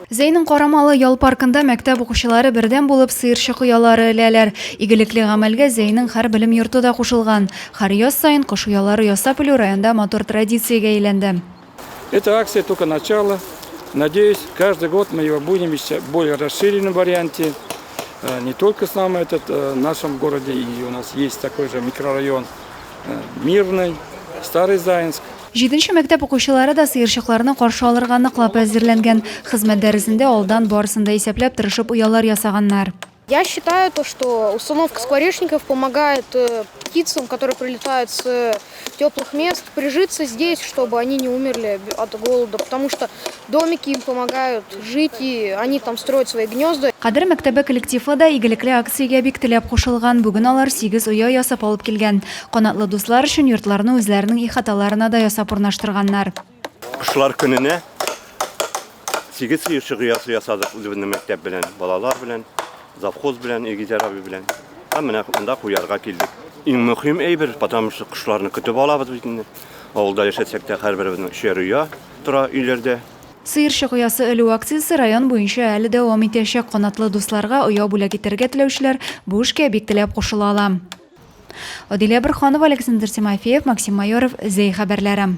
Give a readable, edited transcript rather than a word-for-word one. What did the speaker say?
Зәйнең Карамалы ял паркында мәктәп укучылары бердәм булып сыерчык оялары эләләр. Игелекле гамәлгә Зәйнең һәр белем йорты да кушылган. Һәр яз саен кош оялары ясап элү районда матур традициягә әйләнде. Эта акция только начало. Надеюсь, каждый год мы его будем еще в более расширенном варианте. Не только сам этот, в нашем городе, и у нас есть такой же микрорайон Мирный, Старый Заинск. Җиденче мәктәп укучылары да сыерчыкларны каршы алырга ныклап әзерләнгән. Хезмәт дәресендә алдан барысын да исәпләп, тырышып оялар ясаганнар. Я считаю то, что установка скворечников помогает птицам, которые прилетают с теплых мест, прижиться здесь, чтобы они не умерли от голода, потому что домики им помогают жить, и они там строят свои гнезда. Кадер мәктәбе коллективы да игелекле акциягә бик теләп кушылган. Бүген алар сигез оя ясап алып килгән. Канатлы дуслар өчен йортларны үзләренең ихаталарына да ясап урнаштырганнар. Кошлар көненә сигез сыерчык оясы ясадык үзебезнең мәктәп белән, балалар белән, завхоз белән, Илгизәр абый белән. Һәм менә монда куярга килдек. Иң мөһим әйбер, потому что кошларны көтеп алабыз бит инде. Авылда яшәсәк тә һәрберебезнең өчәр оя тора өйләрдә. Сыерчык оясы элү акциясе район буенча әле дәвам итәчәк. Канатлы дусларга оя бүләк итәргә теләүчеләр бу эшкә бик теләп кушыла ала. Адилә Борһанова, Александр Тимофеев, Максим Майоров, Зәй хәбәрләре.